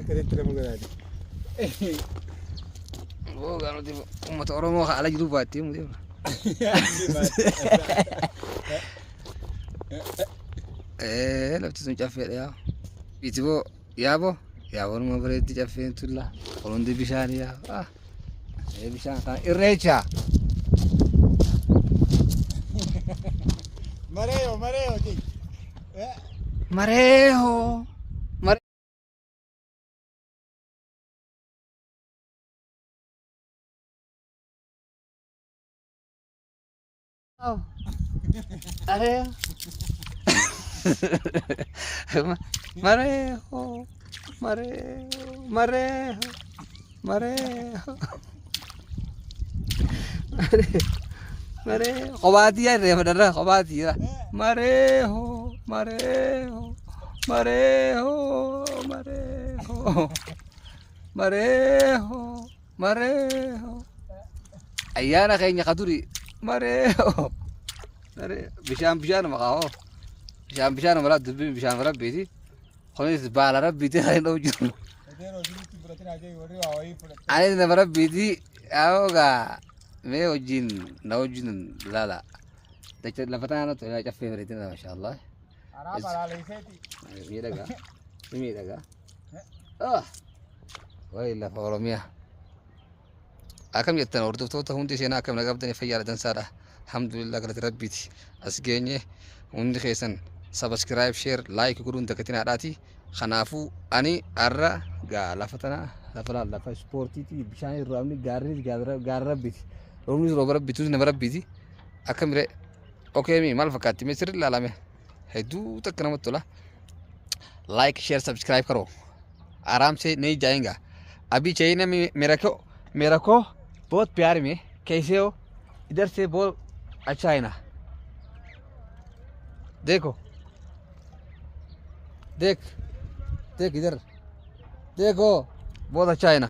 Akkasitti nama godhaati. Boogaa nuti uummata Oromoo kan ala jiru baattee mu deemna. Ee lafti sun caffeedha yaa. Iti boo yaaboo yaaboo numa bareetti caffeen tulla. Kun hundi bishaan yaa. Ah. Ee bishaan kan irreecha. Mareeyo mareeyo ji. Mareehoo. Maree. Maree. Mareehoo. Mareehoo. Mareehoo. Mareehoo. Maree. Kophaatti yaa irreeffadharra kophaatti jira. Mareehoo. Mareehoo. Mareehoo. Mareehoo. Mareehoo. Mareehoo. Ayyaana keenya ka duri. Mareehoo. Maree. Bishaan bishaanuma kaa'oo. Bishaan bishaanuma laa dubbiin bishaan rabbiiti. Kunis baala rabbiiti kan hin dha'u jiru. Anis nama rabbiiti. Yaa'oo gaa mee wajjin na wajjin laala. Dacha lafa tanaa natti tolaa caffee bareedina maashaallah. Miidhagaa. Miidhagaa. Ah. Wayi lafa Oromiyaa. Akkam jettan hordoftoota hundi seenaa akkam na qabdanii fayyaadha dansaadha. Alhamdulillah galata rabbiiti. As geenye hundi keessan subscribe, share, like godhuun dagatinaadhaati. Kanaafuu ani har'a gaa lafa tana lafa laal lafa ispoortiiti bishaan roobni gaarris gaara rabbiiti. Roobnis rooba rabbiitus nama rabbiiti. Akkam ree okee mi maal fakkaatti mee sirri ilaalame hedduu takka namatti tola. Like, share, subscribe karo. आराम से नहीं जाएगा अभी चाहिए ना मेरे को बहुत प्यार में कैसे हो इधर से बहुत अच्छा है ना देखो देख देख इधर देखो बहुत अच्छा है ना।